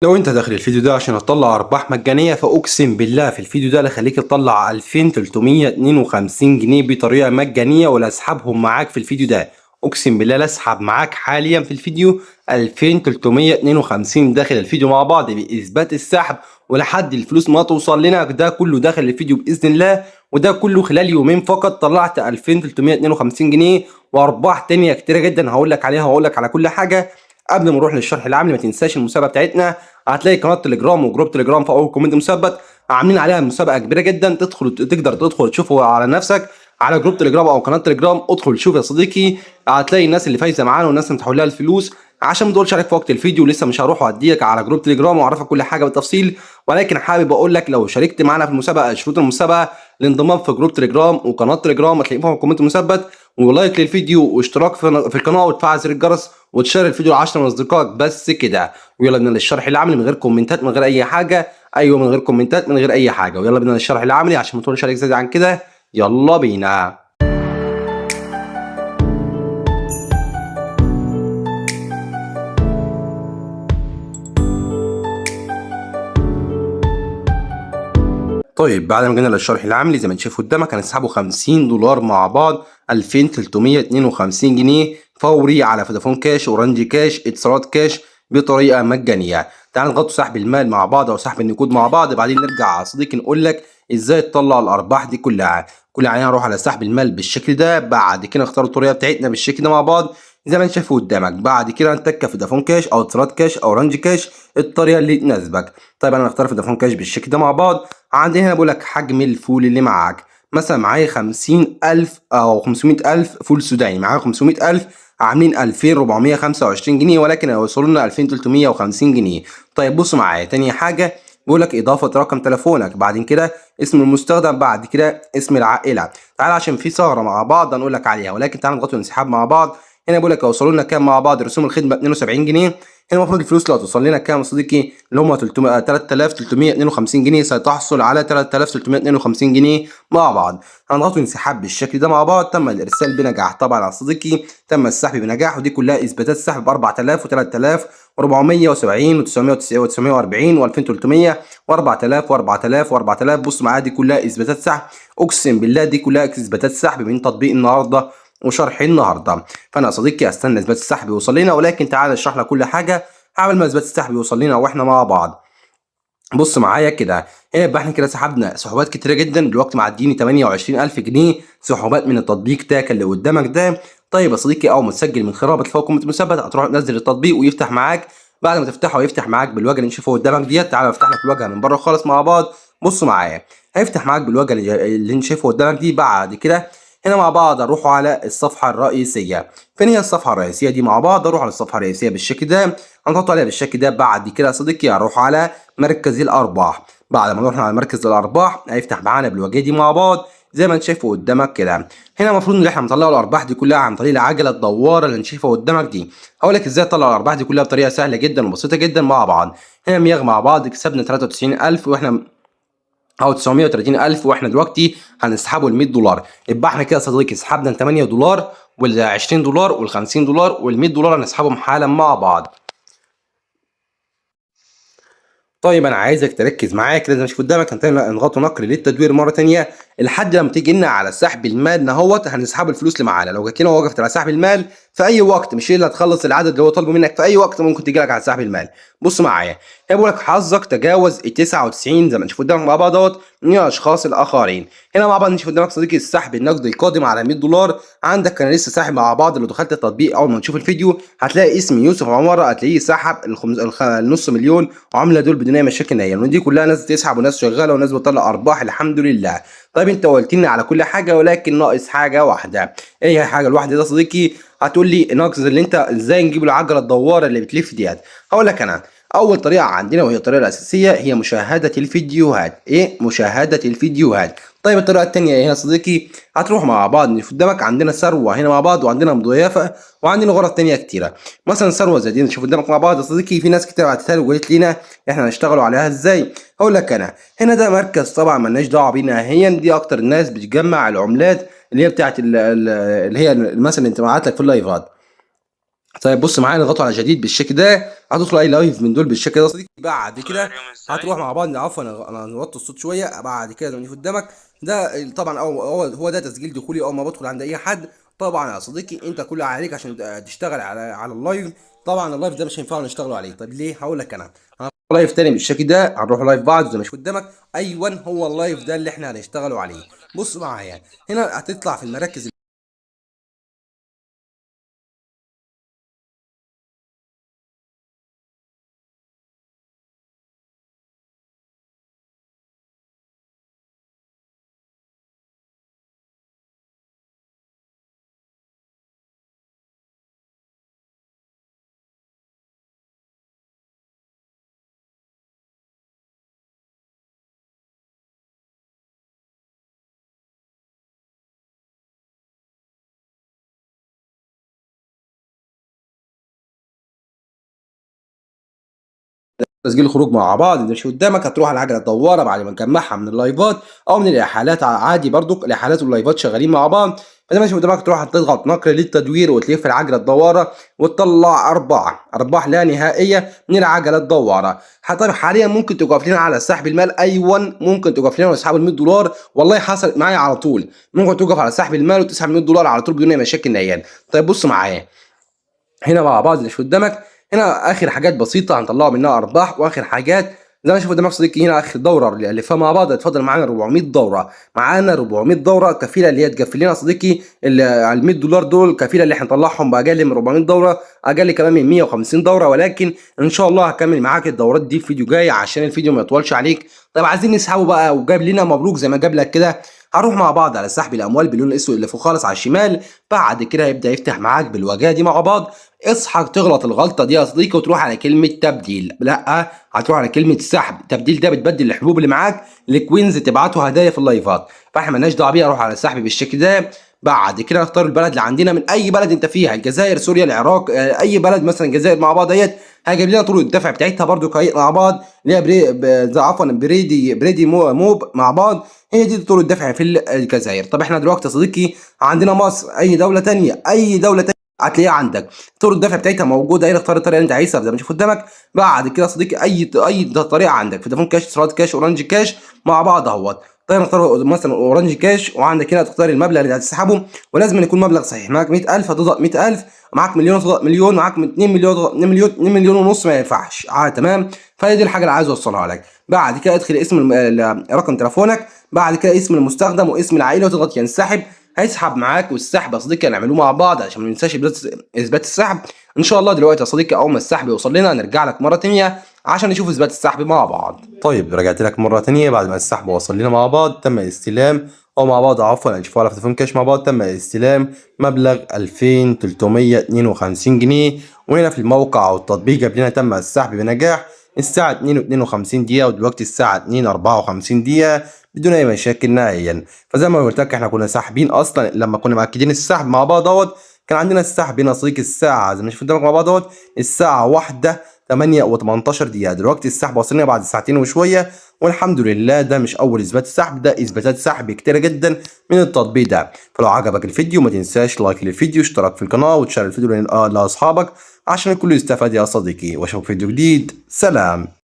لو انت داخل الفيديو ده عشان تطلع ارباح مجانية، فاقسم بالله في الفيديو ده لخليك تطلع 2352 جنيه بطريقة مجانية، ولا اسحبهم معاك في الفيديو ده. اقسم بالله لا اسحب معاك حاليا في الفيديو 2352 داخل الفيديو مع بعض باثبات السحب، ولحد الفلوس ما توصل لنا. ده كله داخل الفيديو باذن الله، وده كله خلال يومين فقط طلعت 2352 جنيه وارباح تانية كتيرة جدا هقول لك عليها، وهقول لك على كل حاجة. قبل ما نروح للشرح العملي ما تنساش المسابقة بتاعتنا، هتلاقي قناة تليجرام وجروب تليجرام في اول comment مثبت، عاملين عليها مسابقة كبيرة جدا. تقدر تدخل تشوفه على نفسك على جروب تليجرام او قناة تليجرام. ادخل شوف يا صديقي، هتلاقي الناس اللي فايزه معانا والناس اللي متحول لها الفلوس. عشان ما تقولش عليك في وقت الفيديو لسه مش هروح واديك على جروب تليجرام واعرفك كل حاجة بالتفصيل، ولكن حابب اقول لك لو شاركت معانا في المسابقة، شروط المسابقة الانضمام في جروب تليجرام وقناة تليجرام هتلاقيهم في comment مثبت، و like للفيديو واشتراك في القناة وتفعل زر الجرس وتشير الفيديو ل 10 من اصدقائك بس كده. ويلا بينا للشرح العملي من غير كومنتات من غير اي حاجة. ايوه من غير كومنتات من غير اي حاجة، ويلا بينا للشرح العملي عشان ما تقولش عليك زيادة عن كده. يلا بينا. طيب بعد ما جينا للشرح العملي زي ما انت شايف قدامك، هنسحبه 50 دولار مع بعض، 2352 جنيه فوري على فودافون كاش، اورنج كاش، اتصالات كاش بطريقة مجانية. تعال نضغط سحب المال مع بعض او سحب النقود مع بعض، بعدين نرجع يا صديقي نقول لك ازاي تطلع الارباح دي كلها. كل علينا نروح على سحب المال بالشكل ده، بعد كده نختار الطريقة بتاعتنا بالشكل ده مع بعض زي ما انت شايف قدامك. بعد كده نتك فودافون كاش او اتصالات كاش او اورنج كاش، الطريقة اللي تناسبك. طيب انا هختار فودافون كاش بالشكل ده مع بعض. عندي هنا بقول لك حجم الفول اللي معاك، مثلا معايا 50000 او 500000 فول سوداني، معايا 500000 عاملين 2425 جنيه، ولكن هيوصلوا لنا 2350 جنيه. طيب بص معايا، تاني حاجة بيقول لك اضافه رقم تليفونك، بعدين كده اسم المستخدم، بعد كده اسم العائلة. تعال عشان في ثغره مع بعض هنقول لك عليها، ولكن تعال نضغط الانسحاب مع بعض. هنا بيقول لك هيوصلوا لنا كام مع بعض؟ رسوم الخدمة 72 جنيه. هنا المفروض الفلوس اللي هتوصل لنا كام يا صديقي؟ اللي هم 3352 جنيه. ستحصل على 3352 جنيه مع بعض. هنضغط انسحاب بالشكل ده مع بعض. تم الارسال بنجاح. طبعا يا صديقي تم السحب بنجاح، ودي كلها اثباتات سحب ب 4000 و 3470 و940 و2300 و4000 و4000 و4000. بص معايا دي كلها اثباتات سحب، اقسم بالله دي كلها اثباتات سحب من تطبيق النهارده وشرح النهارده. فانا يا صديقي استنى اثبات السحب يوصل لنا، ولكن تعالى اشرح لك كل حاجة قبل ما اثبات السحب يوصل لنا واحنا مع بعض. بص معايا كده، هنا يبقى احنا كده سحبنا سحوبات كتيرة جدا، دلوقتي معديني 28000 جنيه سحوبات من التطبيق تاك اللي قدامك ده. طيب يا صديقي، اول ما تسجل من خرابه فوق comment مثبت هتروح تنزل التطبيق ويفتح معاك. بعد ما تفتحه ويفتح معاك بالواجهه اللي نشوفه قدامك ديت، تعالى افتح لك الواجهة من بره خالص مع بعض. بص معايا، هيفتح معاك بالواجهه اللي انت شايفه قدامك دي. بعد كده هنا مع بعض هنروحوا على الصفحة الرئيسية. فين هي الصفحة الرئيسية دي؟ مع بعض هنروح على الصفحة الرئيسية بالشكل ده، هنضغط عليها بالشكل ده. بعد كده يا صديقي هنروح على مركز الأرباح. بعد ما نروح على مركز الأرباح هيفتح معانا بالواجهة دي مع بعض زي ما انت شايفه قدامك كده. هنا المفروض ان احنا نطلع الارباح دي كلها عن طريق العجلة الدواره اللي انت شايفها قدامك دي. هقول لك ازاي تطلع الارباح دي كلها بطريقة سهلة جدا وبسيطة جدا مع بعض. هنا ميغ مع بعض كسبنا 93000 واحنا او 930000، واحنا دلوقتي هنسحبه ال 100 دولار. يبقى احنا كده يا صديقي سحبنا 8 دولار وال 20 دولار وال 50 دولار وال 100 دولار، هنسحبهم حالا مع بعض. طيب انا عايزك تركز معايا كده زي ما شايف قدامك. هنضغطوا نقر للتدوير مرة ثانية لحد لما تيجي لنا على سحب المال نهوت، هنسحب الفلوس اللي معانا. لو جت لنا وقفت على سحب المال في اي وقت، مش اللي هتخلص العدد اللي هو طالبه منك، في اي وقت ممكن تيجي لك على سحب المال. بص معايا، هنا بيقول لك حظك تجاوز ال 99 زي ما نشوف قدامك مع بعض اهوت من الاشخاص الاخرين. هنا مع بعض نشوف قدامك صديقي السحب النقدي القادم على 100 دولار. عندك انا لسه ساحب مع بعض. لو دخلت التطبيق اول ما تشوف الفيديو هتلاقي اسم يوسف عمارة، هتلاقيه سحب النص مليون عمله دول بدون اي مشاكل نهائيا. ودي كلها ناس تسحب وناس شغالة وناس بتطلع ارباح الحمد لله. طيب انت قلت لنا على كل حاجة، ولكن ناقص حاجة واحدة. ايه هي الحاجة الواحدة دي يا صديقي؟ هتقول لي ناقص اللي انت ازاي نجيب العجلة الدواره اللي بتلف ديت. هقول لك انا اول طريقه عندنا وهي الطريقة الاساسية هي مشاهده الفيديوهات. ايه مشاهده الفيديوهات؟ طيب الطريقة الثانية ايه يا صديقي؟ هتروح مع بعض نشوف قدامك عندنا ثروة هنا مع بعض، وعندنا مضيافه، وعندنا غرف ثانية كتيرة. مثلا ثروة زي دي نشوف قدامك مع بعض يا صديقي، في ناس كتير بعتتها لي وقالت لنا احنا هنشتغلوا عليها ازاي. هقول لك انا هنا ده مركز طبعا مالناش دعوه بيه نهائيا، دي اكتر الناس بتجمع العملات اللي هي بتاعت اللي هي مثلا اللي انت بعت لك في اللايفات. طيب بص معايا، نضغطوا على جديد بالشكل ده، هتدخل اي live من دول بالشكل ده صديقي. بعد كده هتروح مع بعض، عفوا انا نوطي الصوت شوية. بعد كده زي ما قدامك ده طبعا هو ده تسجيل دخولي اول ما بدخل عند اي حد. طبعا يا صديقي انت كل عليك عشان تشتغل على ال live. طبعا ال live ده مش هينفع نشتغلوا عليه. طب ليه؟ هقول لك انا. live تاني بالشكل ده، هنروح live بعض زي ما قدامك. ايوه هو ال live ده اللي احنا هنشتغلوا عليه. بص معايا هنا هتطلع في المراكز تسجيل الخروج مع بعض اللي مش قدامك. هتروح على العجلة الدواره بعد ما نجمعها من اللايفات او من الاحالات عادي، برضو الاحالات واللايفات شغالين مع بعض. فده ماشي قدامك، تروح تضغط نقر للتدوير وتلف العجلة الدواره وتطلع ارباح لا نهائية من العجلة الدواره. طيب حاليا ممكن توقف لنا على سحب المال. ايوه ممكن توقف لنا وتسحب ال 100 دولار، والله حصلت معايا على طول. ممكن توقف على سحب المال وتسحب 100 دولار على طول بدون اي مشاكل نهائيا. طيب بص معايا هنا مع بعض اللي قدامك هنا اخر حاجات بسيطة هنطلعوا منها ارباح، واخر حاجات زي ما شوف قدامك صديقي هنا اخر دوره اللي الفها مع بعض. اتفضل معانا 400 دوره، معانا 400 دوره كفيله اللي هي تكفي لنا صديقي ال 100 دولار دول، كفيله اللي احنا نطلعهم باقل من 400 دوره، اقل كمان من 150 دوره. ولكن ان شاء الله هكمل معاك الدورات دي في فيديو جاي عشان الفيديو ما يطولش عليك. طيب عايزين نسحبه بقى، وجاب لنا مبروك زي ما جاب لك كده. هنروح مع بعض على سحب الاموال باللون الاسود اللي فوق خالص على الشمال. بعد كده هيبدا يفتح معاك بالواجهه دي مع بعض. اصحى تغلط الغلطة دي يا صديقي وتروح على كلمة تبديل، لا هتروح على كلمة سحب. التبديل ده بتبدل الحبوب اللي معاك ل coins تبعته هدايا في اللايفات، فاحنا مالناش دعوه بيها. اروح على السحب بالشكل ده. بعد كده نختار البلد اللي عندنا من اي بلد انت فيها، الجزائر، سوريا، العراق، اي بلد مثلا الجزائر مع بعض ديت هيجيب لنا طرق الدفع بتاعتها برده مع بعض، اللي هي عفوا بريدي موب مع بعض. هي دي طرق الدفع في الجزائر. طب احنا دلوقتي يا صديقي عندنا مصر، اي دولة ثانية، اي دولة ثانية هتلاقيها عندك طرق الدفع بتاعتها موجودة. هنا اختار الطريقة اللي انت عايزها زي ما تشوف قدامك. بعد كده يا صديقي اي طريقه عندك، فودافون كاش، اتصالات كاش، اورنج كاش مع بعض اهوت. طيب نختار مثلا اورنج كاش، وعندك هنا تختار المبلغ اللي هتسحبه، ولازم يكون مبلغ صحيح. معاك 100000 هتضغط 100000، معاك مليون تضغط مليون، معاك 2 مليون تضغط 2 مليون، 2 مليون ونص ما ينفعش. تمام. فهي دي الحاجة اللي عايز اوصلها لك. بعد كده ادخل اسم رقم تليفونك، بعد كده اسم المستخدم واسم العائلة، وتضغط ينسحب. هيسحب معاك. والسحب يا صديقي هنعملوه مع بعض عشان ما ننساش اثبات السحب ان شاء الله. دلوقتي يا صديقي اول ما السحب يوصل لنا نرجع لك مرة ثانية عشان نشوف اثبات السحب مع بعض. طيب رجعت لك مرة ثانية بعد ما السحب وصل لنا مع بعض. تم استلام او مع بعض عفوا هنشوفوا على فودافون كاش مع بعض. تم استلام مبلغ 2352 جنيه، وهنا في الموقع او التطبيق جاب لنا تم السحب بنجاح الساعة 2:52 دقيقة، ودلوقتي الساعة 2:54 دقيقة بدون أي مشاكل نهائيا. فزي ما قلت لك احنا كنا ساحبين أصلا لما كنا مأكدين السحب مع بعض اهوت، كان عندنا السحب هنا صديقي الساعة زي ما شفت قدامك مع بعض اهوت الساعة 1:18 دقيقة. دلوقتي السحب وصلنا بعد ساعتين وشوية، والحمد لله. ده مش أول إثبات سحب، ده إثباتات سحب كتيرة جدا من التطبيق ده. فلو عجبك الفيديو ما تنساش like للفيديو، اشتراك في القناة، وتشير الفيديو لأصحابك عشان الكل يستفاد يا صديقي. واشوفك في فيديو جديد. سلام.